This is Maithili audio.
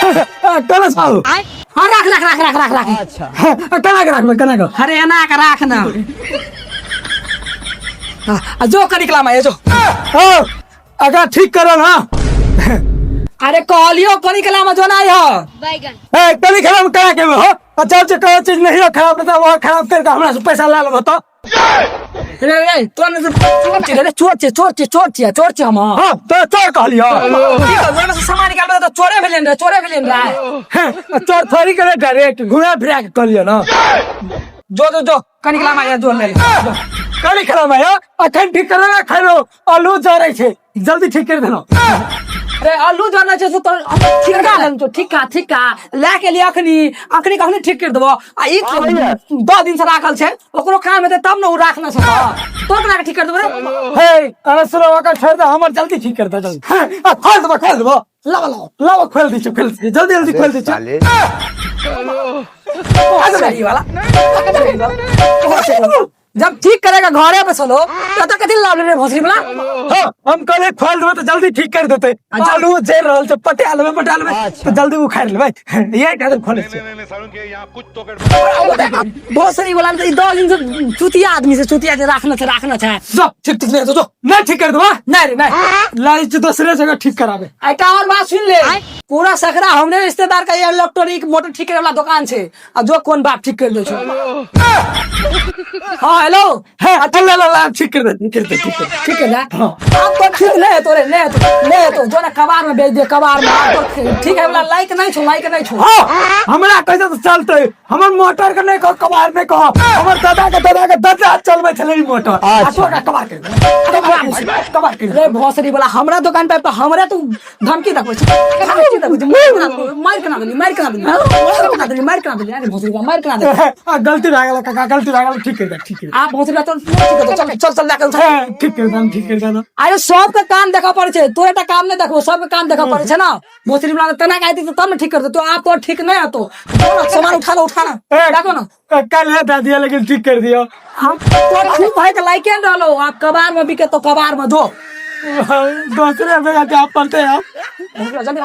केना छौ? हाँ, राख राख राख राख राख राख। अच्छा, केना के राखबै, केना के? अरे एना के राख ना। हाँ, आ जो कनिक लामा ये जो। हाँ, अगर ठीक करल। हाँ। अरे कहलियो कनिक लामा जो ना हो। ए, कनी खराब करा के हो? अच्छा अच्छा, कोनो चीज नहीं हो खराब, नहीं वो खराब करके हमरा से पैसा ला लेबो तो। रे रे, तोरा ने चोर छी रे, चोर छी, चोर छी, चोर छी, चोर छी हम। हाँ, तो चोर कहलियो? की करबै, ओहिमे से सामान निकालबै तऽ चोरे भेलियन रे, चोरे भेलियन रे। हैं, चोर थोड़ी करे, डायरेक्ट घुमा फिरा के कहलियो ना। जो जो जो, कनिक लामा ये जो ले ले जो। कनी खराब है अखन ठीक करे ना, खाइलो आलू जरै छै, जल्दी ठीक कर देना। रे आलू जरना छै से तो ठीक का लेन तो, ठीक का, ठीक का लए के लिए अखनी अखनी कखनी ठीक कर देबो। आ ई 10 दिन से राखल छै, ओकरो काम हेतै तब ने उ राखने छै, तो केना के ठीक कर देबो रे? हे, अरे सुनो, ओकर छोड़ दे, हमर जल्दी ठीक कर दे जल्दी। हैं, आ, खोल देबो, खोल देबो, लाओ लाओ लाओ, खोल दै छियौ, खोल दै छियौ, जल्दी जल्दी खोल दै छियौ। साले। सही वाला जब ठीक करेगा घरे पे चलो तो तो कथी लाभ ले रे भोसड़ी वाला? हाँ, हम कहले खोल देबै तऽ जल्दी ठीक कर देतै। आलू जरि रहल छै, पटा लेबै, पटा लेबै तऽ जल्दी उखाड़ि लेबै, इएह खातिर खोलै छियै। नहीं नहीं सारुण के यहाँ कुछ तो गड़बड़। भोसड़ी वाला ई 10 दिन से चुतिया आदमी से चुतिया जे राखना छै, राखना छै। जो ठीक ठीक नहीं जो नहीं ठीक कर देबा। नहीं रे नहीं। लाई छी दोसरे जगह ठीक कराबे। एकटा और बात सुन ले, पूरा सकरा हमरे रिश्तेदार का इलेक्ट्रॉनिक मोटर ठीक करे वाला दुकान छै, आ जो कोन बाप ठीक कर दे छौ। हाँ हेलो। है, अच्छा ला ला ला, ठीक कर दे, ठीक कर दे, ठीक कर दे। ठीक है ना? हाँ। अब तो ठीक नहीं है तोरे, नहीं है तो, नहीं है तो जो ना कबार में बेच दे, कबार में। अब तो ठीक है वाला लाइक नहीं छो, लाइक नहीं छो। हाँ, हमरा कैसे तो चलते, हमर मोटर के नहीं कहो कबार, नहीं कहो, हमर दादा के दादा के दादा चलबै छलै ई मोटर। आ तोरा कबार कर दे, कबार, कबार कर दे। रे भोसड़ी वाला, हमरा दुकान पे हमरा तू धमकी देखबै छै, धमकी देखबै छै, मार केना देबौ, मार केना देली, मार केना देली, मार केना देली, मार केना देली, अरे भोसड़ी वाला, मार केना देली? आ, गलती भए गेल काका, गलती भए गेल, ठीक कर दे, ठीक कर दे। आ भोसड़ी वाला, चल ठीक कर दे, चल चल चल लए के उठा। हाँ, ठीक कर दे, ठीक कर दे। अरे सबके काम देखऽ पड़ै छै, तोरे टा काम नहि देखबो, सबके काम देखऽ पड़ै छै ना। भोसड़ी वाला तेना के आयती तब ने ठीक कर दे तो, आप तो ठीक नहीं आतो। सामान उठा लो, उठा ना, ए, देखो ना। कल है दे दिया, लेकिन ठीक कर दियो। हम तो ठीक भाई के लाइके न रहलो, आप कबार में बिके तो कबार में दो। दूसरे में जाके आप पढ़ते हैं आप। जल्दी।